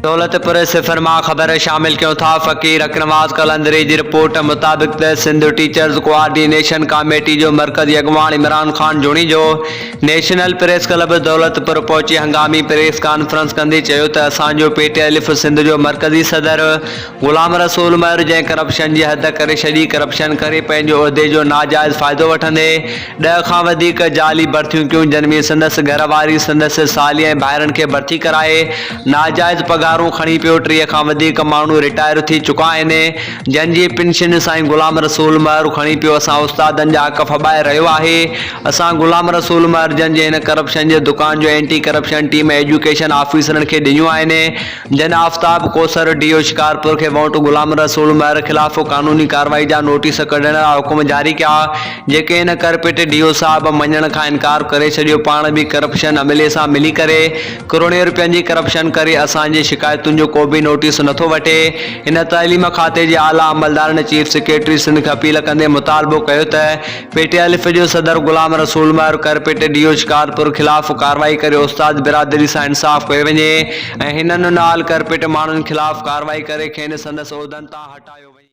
دولتپور صفر مان خبر شامل ڪيون ٿا فقير حق نواز قلندري جي رپورٽ مطابق ته سنڌ ٽيچرز ڪوآرڊينيشن ڪاميٽي جو مرڪزي اڳواڻ Imran Khan Junejo national press club Daulatpur پهچي هنگامي پريس ڪانفرنس ڪندي چيو ته اسان جو پي ٽي الف سنڌ جو مرڪزي صدر غلام رسول مهر جنهن ڪرپشن جي حد ڪري ڇڏي ڪرپشن ڪري پنهنجو عهدي جو ناجائز فائدو وٺندي ڏهه کان وڌيڪ جعلي ڀرتيون ڪيون جن ۾ سندس گهر واري، سندس سالي ۽ ڀائرن کي ڀرتي ڪرائي ناجائز پگهارون کڻي پيو، 30 کان وڌيڪ ماڻهو رٽائر ٿي چڪا آهن جن جي پينشن سائين غلام رسول مهر کڻي پيو اسان استادن جا حق ڦٻائي رهيو آهي اسان غلام رسول مهر جن جي هن ڪرپشن جي دڪان جو اينٽي ڪرپشن ٽيم ايجوڪيشن آفيسرن کي ڏنيون آهن جن آفتاب ڪوثر ڊي او شڪارپور کي وونٽ غلام رسول مهر خلاف قانوني ڪارروائي جا نوٽيس ڪڍڻ لاء حڪم جاري ڪيا جيڪي هن ڪرپٽ ڊي او صاحب مڃڻ کان انڪار ڪري ڇڏيو پاڻ به ڪرپشن عملي سان ملي ڪري ڪروڙين روپين جي ڪرپشن ڪري اسان جي شڪايتن جو ڪو به نوٽيس نٿو وٺي هن تعليم کاتي جي اعليٰ عملدارن چيف سيڪريٽري سنڌ کي اپيل ڪندي مطالبو ڪيو ته پي ٽي الف جو صدر غلام رسول مهر ڪرپٽ ڊي او شڪارپور خلاف ڪارروائي ڪري استاد برادري سان انصاف ڪيو وڃي ۽ هنن نال ڪرپٽ ماڻهن خلاف ڪارروائي ڪري کين سندس عهدن تان هٽايو وڃي.